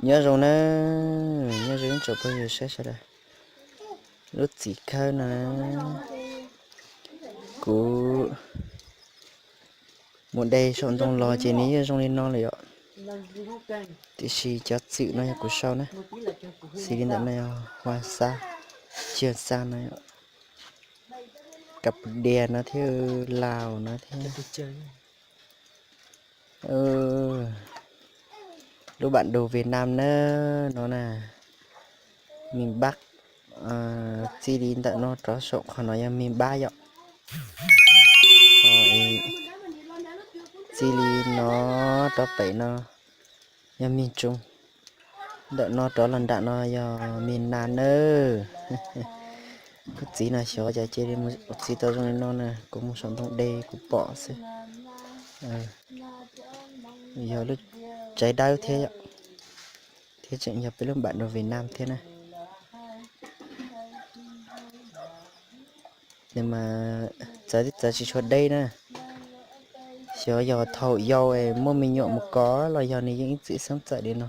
Nyob zoo na, nyob zoo ib tsoom phooj ywg saib sawv daws. Lub txiv khawb no, kuv mus de saum ntoo los ces nws yeej zoo li no lawm yom. Tiam sis cov txwm no yog kuv sau na. Xws li ntawm no yog Huas Xas, Ciag Xas no, Kas Pus Dias no thiab, Laus no thiab. Lub bản đồ Việt Nam na, no na, miền Bắc, txij li ntawm no rov saum qhov no yog miền Bắc yom. Txij li no rov pem no yog miền Trung. Ntawm no rov los nram no yog miền Nam nawb. Lub txiv no xyov cas cia li mus ua txiv tau zoo li no na, kuv mus saum ntoo de kuv pom xwb. Yog lub tsev dawb thiab yom, thiab tseem yog peb lub bản đồ Việt Nam thiab na. Nws mas txawv twb txawv tsis tshua deb na. Xyov yog thaum yau es muaj me nyuam mus kov los yog nws yeej ib txwm xeeb txawm li no,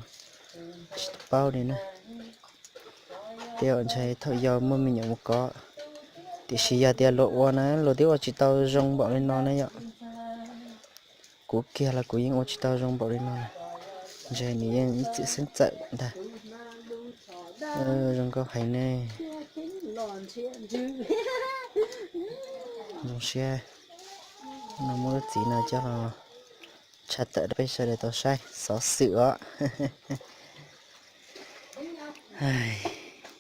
tsis paub li na. Tej zaum ntshe thaum yau muaj me nyuam mus kov, tiam sis yog tias luag ua na luag twb ua tsis tau zoo npaum li no na yom. Kuv kiag los kuv yeej ua tsis tau zoo npaum li no na. Ntshe nws yeej ib txwm xeeb txawm ntag. Zoo nkauj heev ne. Zoo siab no muab lub txiv no coj los tshaj tawm rau peb sawv daws tau saib xov xwm os.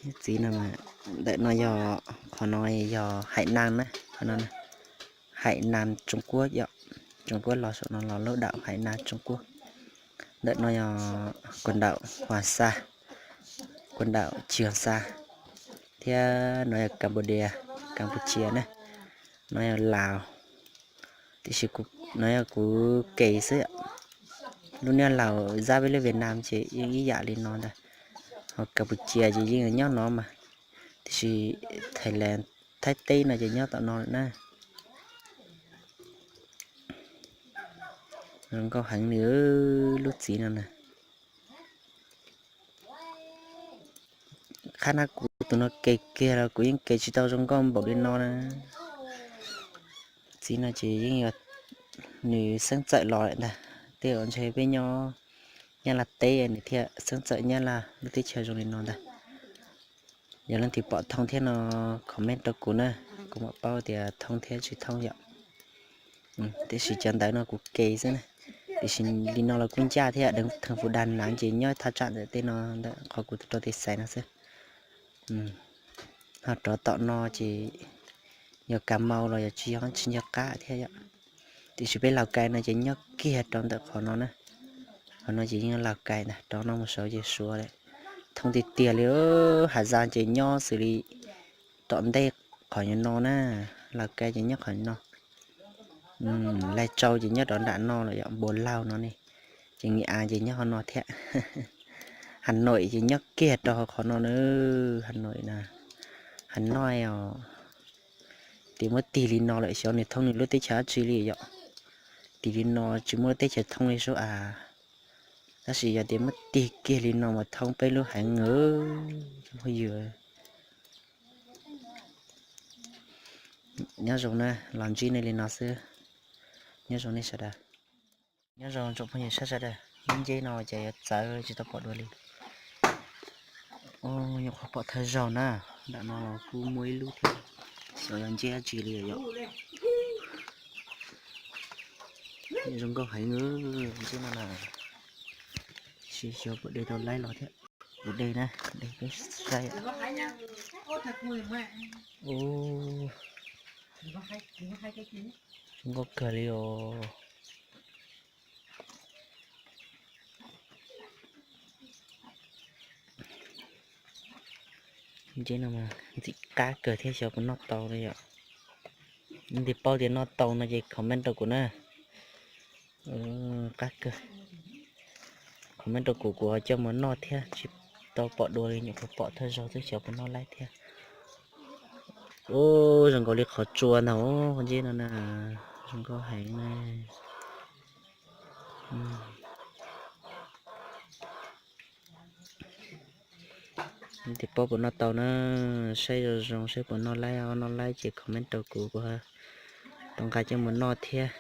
Lub txiv no, ntawm no yog, qhov no yog Hải Nam na, qhov no Hải Nam Trung Quốc yom. Trung Quốc los saum no los lub đảo Hải Nam Trung Quốc. Ntawm no yog quần đảo Hoàng Sa, quần đảo Trường Sa, thiab no yog Cambodia, Campuchia na, no yog Laos. Tiam sis no yog kuv ke xwb. Lub niag Laos zab peb lub Việt Nam ces yeej ib yam li no ntag. Ho Campuchia ces yeej nyob no mas, tiam sis Thái Lan, Thaib teb no ces nyob tom no lawm na. Zoo nkauj heev li lub txiv no na. Qhab na kuv tus no ke kiag los kuv yeej ke tsis tau zoo nkauj npaum li no na. Txiv no ces yeej yog nws xeeb txawm los lawm ntag. Tej zaum ntshe peb nyob Nyab Laj teb nws thiaj xeeb txawm Nyab Laj lub teb chaws zoo li no ntag. Yog leej twg pom thooj thiab no comment rau kuv na, kuv mam paub tias thooj thiab tsis thooj yom. Tiam sis cov ntawv no kuv ke xwb na. Tiam sis li no los kuj ncaj thiab, theej Phu Dam Nav ces nyob thaj tsam ntawm tej no ntawm qhov kuv rau tej xaiv no xwb. Ho rov tom no ces yog Cà Mau los yog tsis yog tsis nco qab thiab yom. Tiam sis peb Laus Kais no ces nyob kiag rau ntawm qhov no na. Qhov no ces yeej Laus Kais ntag, rov no mus saud ces Suav lawm. Thooj tiag tiag li, Hà Giang ces nyob xws li tom ntej qhov no na, Laus Kais ces nyob qhov no. Lai Châu ces nyob rov nram no lawm yom, Npua Laug no ne, ces Nghệ An ces nyob qhov no thiab. Hà Nội ces nyob kiag rau hauv qhov no na, Hà Nội na, Hà Nội os. Tias muab tig li no lawm xyov nws thooj nws lub teb chaws dab tsi li yom. Tig li no tsis muaj lub teb chaws thooj li sub as. Tab sis yog tias muab tig kiag li no mas thooj peb lub heev os. Nyob zoo na, los ntsib nej li no xwb. Nyob zoo nej sawv daws. Nyob zoo tsoom phooj ywg sawv daws, lub nceb no ces yuav txawv tsis tau pom dua li. Nyuam qhuav pom thawj zaug na, nram no los kuj muaj ib lub thiab, xyov yog nceb dab tsi li yom. Zoo nkauj heev, nceb no na, tsis xyov puas de tau laib los thiab. Kuv de na, de peb saib. Zoo nkauj kawg li os. Nceb no mas ntxim qab kawg thiab, xyov puas noj tau li yom. Leej twg paub tias noj tau no ces comment rau kuv na. Qab kawg. Comment rau kuv, kuv ho coj mus noj thiab, tsis tau pom dua li, nyuam qhuav pom thawj zaug xwb, xyov puas noj laib thiab. Ub, zoo nkaus li qhov tsua ntag, qhov nceb no na, zoo nkauj heev na. Leej twg paub puas noj tau na, saib zoo zoo saib puas noj laib, noj laib ces comment rau kuv, kuv tau nqa coj mus noj thiab.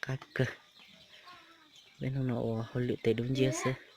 Qab kawg, peb hnub no ua hauj lwm tes dub nciab xwb.